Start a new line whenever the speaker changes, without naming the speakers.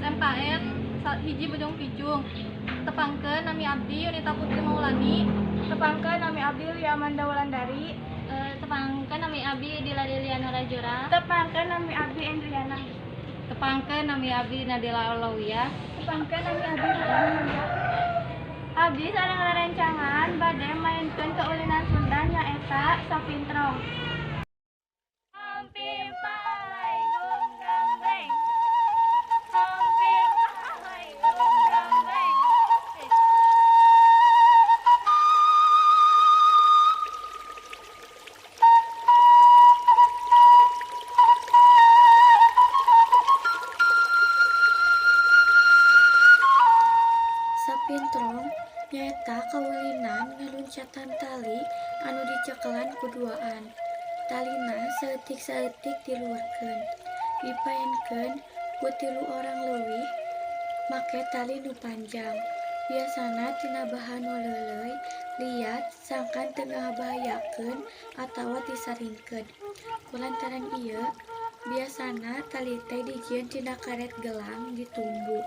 SMKN 1 Bojongpicung. Tepangkeun, nami abdi Yunita Putri Maulani.
Tepangkeun, nami abdi Lia Amanda Wulandari.
Tepangkeun, nami abdi Dila Liliana Rajura.
Tepangkeun, nami abdi Endriana.
Tepangkeun, nami abdi Nadila Alawiyah.
Tepangkeun, nami abdi Rahman. Abdi sareng rerencangan bade maenkeun kaulinan Sunda, nyaeta sapintrong. Hampir palai gonggambreng. Hampir palai gonggambreng.
Sapintrong nyaeta kaulinan ngaluncatan tali anu dicekelan ku duaan. Talina saeutik-saeutik diluurkeun. Dipaenkeun ku tilu orang leuwih make tali nu panjang. Biasana tina bahan nu leuleuy, liat, sangkan teu ngabahayakeun atawa tisaringkeud. Kulantaran ieu, biasana tali teh dijieun tina karet gelang ditumbu.